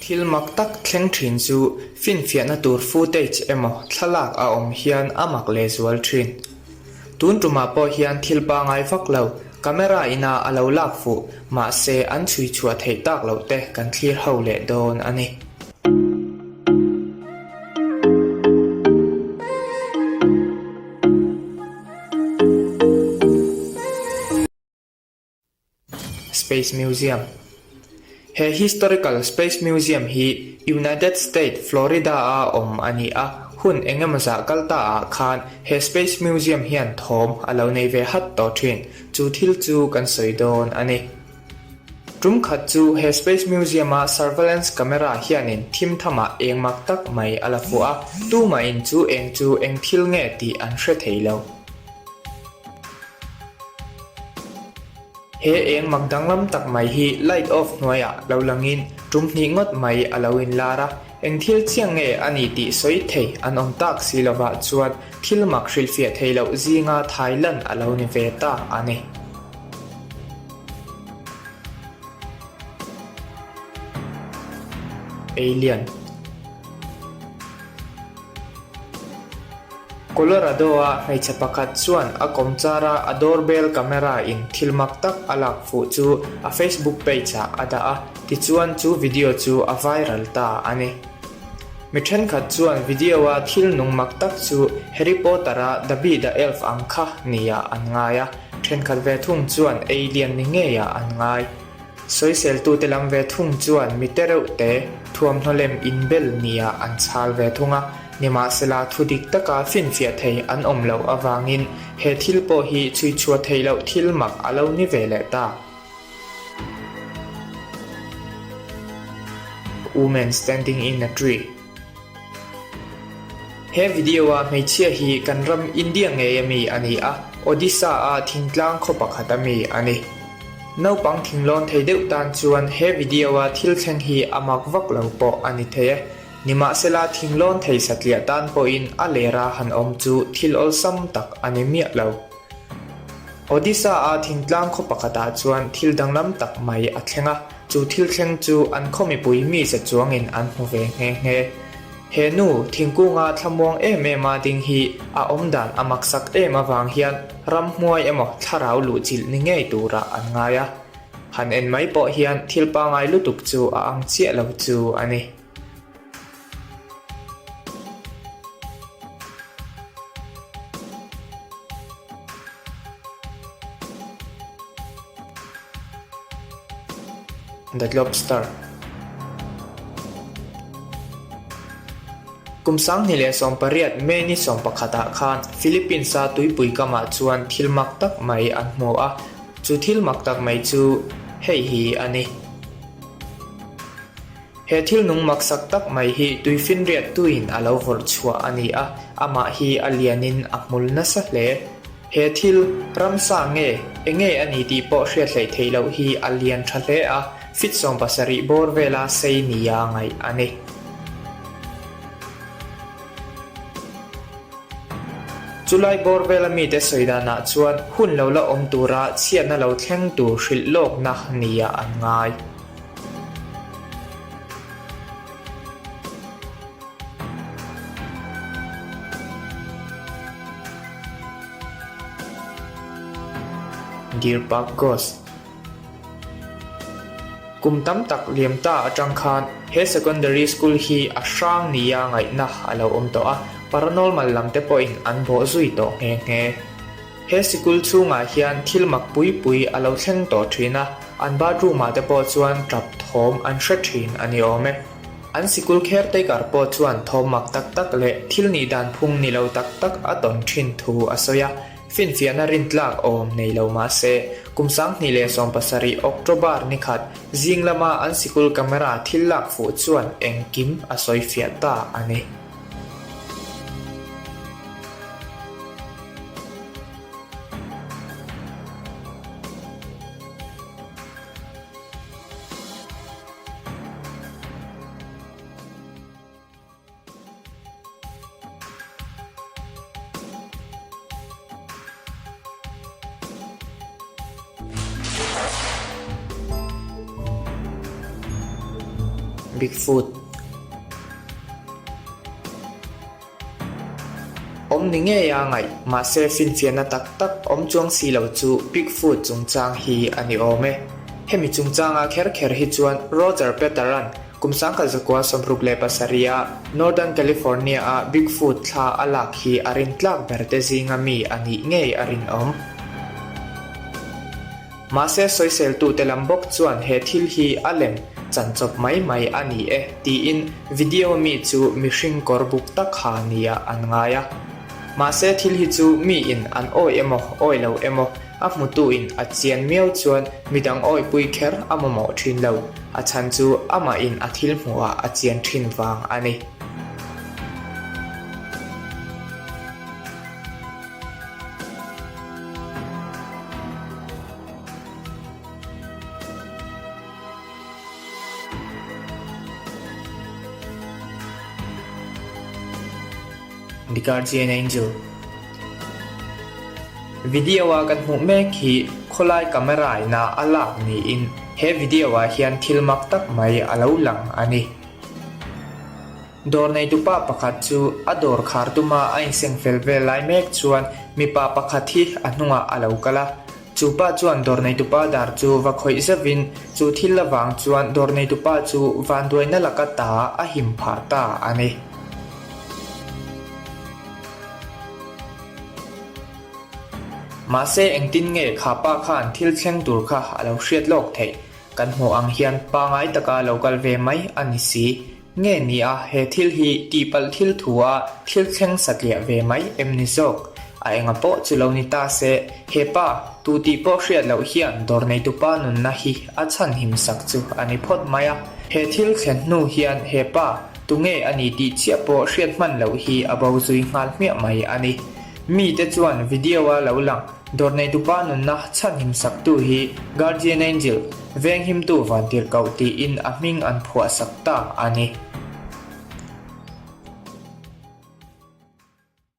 Thil mak tak thleng thin chu finfiahna tur footage emaw thlalak a awm hian a mak lehzual thin. Tun tumah pawh hian thil pangai vak lo, camera ina a lo lak fuh, mahse an chhui chhuah theih tak loh te kan thlir ho leh dawn a ni. Space Museum He Historical Space Museum hi United State, Florida-a awm a ni a, hun eng emaw zah kal ta ah khan he Space Museum hian thawm a lo nei ve hat tawh thin, chu thil chu kan sawi dawn a ni. Tum khat chu he Space Museum-a surveillance camera hianin thim thamah eng mak tak mai a la fuh a, tumahin chu eng chu eng thil nge tih an hre thei lo. He eng mak danglam tak mai hi light off hnuaiah lo langin tum hnih ngawt mai a lo inlar a, eng thil chiang nge a ni tih sawi thei an awm tak si lovah chuan thil mak hrilhfiah thei loh zinga thai lan a lo ni ve ta a ni. Alien. Colorado-a hmeichhe pakhat chuan a kawmchara a doorbell camera in thil mak tak a lak fuh chu a Facebook page-ah a dah a, tichuan chu video chu a viral ta a ni. Mi thenkhat chuan video-a thil nung mak tak chu Harry Potter-a Dobby the Elf ang kha nia an ngai a, thenkhat ve thung chuan alien ni ngeiah an ngai. Sawiseltute lam ve thung chuan mi te reuh te thuamhnaw lem inbel nia an chhal ve thung a, nimahsela thu dik taka finfiah thei an awm loh avangin he thil pawh hi chhuichhuah theih loh thil mak a lo ni ve leh ta. Woman standing in a tree. He video-a hmeichhia hi kan ram India ngei ami a ni a, Odisha-a thingtlang khaw pakhat ami a ni. Naupang thinglawn thei deuh tan chuan he video-a thil thleng hi a mak vak lo pawh a ni thei e. Nimahsela thinglawn thei satliah tan pawhin a lera han awm chu thil awlsam tak a ni miah lo. Odisha-a thingtlang khaw pakhatah chuan thil danglam tak mai a thleng a, chu thil thleng chu an khaw mipui mi za chuangin an hmu ve nghe nghe. He nu, thingkunga thlamuang em em a ding hi a awmdan a maksak em avang hian ramhmuai emaw thlarau luhchilh ni ngei turah an ngai a. Han en mai pawh hian thil pangai lutuk chu a ang chiah lo chu a ni. The Lobster Kum 2018 May ni 11 ah khan Philippines-a tuipui kamah chuan thil mak tak mai an hmu a, chu thil mak tak mai chu hei hi a ni. He thil nung maksak tak mai hi tuifinriat tuin a lo vawrh chhuah a ni a, amah hi a lianin a hmul nasa hle. He thil, ramsa nge, enge a ni tih pawh hriat hleih theih loh hi a lian tha hle a, fit 70 bawr vela sei nia ngaih a ni. Chulai bawr vela mite sawi danah chuan hun lo la awm tura chhiatna lo thleng tur hrilh lawkna nia an ngai. Deer Park Ghost Kum tam tak liam ta atang khan he secondary school hi a hrang nia ngaihna a lo awm tawh a, paranormal lam te pawhin an bawh zui tawh nghe nghe. He sikul chhungah hian thil mak pui pui a lo thleng tawh thin a, an bathroom ah te pawh chuan tap thawm an hre thin a ni awm e. An sikul caretaker pawh chuan thawm mak tak tak leh thil nih dan phung ni lo tak tak a tawn thin thu a sawi a, finfiahna rintlak awm nei lo mah se, kum 2017 October ni khat zing lama an sikul camera thil lak fuh chuan engkim a sawifiah ta a ni. Bigfoot. Awm ni ngei a ngaih, mahse finfiahna tak tak awm chuang si lo chu Bigfoot chungchang hi a ni awm e. Hemi chungchanga kher kher hi chuan Roger Peter-a'n kum 1967 a Northern California-a Bigfoot thla a lak hi a rintlak ber te zinga mi a nih ngei a rinawm. Mahse sawiseltute lam bawk chuan he thil hi a lem chan chawp mai mai a ni e tiin video mi chu mihring kawr buk tak ha nia an ngai a. Mahse thil hi chu miin an awi emaw awi lo emaw a hmutuin a chian miau chuan midang awipui kher a mamawh thin lo, a chhan chu amahin a thil hmuhah a chian thin vang a ni. The Guardian Angel Video a kan hmuh mek hi khawlai camera ina a lak niin he video ah hian thil mak tak mai a lo lang a ni. Dawr neitupa pakhat chu a dawr khar tuma a inseng fel vel lai mek chuan mipa pakhat hi a hnungah a lo kal a. Chu pa chuan dawr neitupa dar chu va khawih zauhin chu thil avang chuan dawr neitupa chu vanduaina laka ta a him phah ta a ni. Mahse engtin nge kha pa khan thil thleng tur kha a lo hriat lawk theih? Kan hmuh ang hian pangai taka lo kal ve mai a ni si. Nge ni a, he thil hi tihpalh thil thu a thil thleng satliah ve mai em ni zawk? A enga pawh chu lo ni ta se, he pa, tu tih pawh hriat loh hian dawr neitupa nunna hi a chhanhim sak chu a ni phawt mai a. He thil thlen hnu hian he pa, tu nge a ni tih chiah pawh hriat hman loh hi a bo zui nghal hmiah mai a ni. Mite chuan video-a lo lang dawr neitupa nunna chhanhim saktu hi Guardian Angel, Venghimtu Vantirhkoh tiin a hming an phuahsak ta a ni.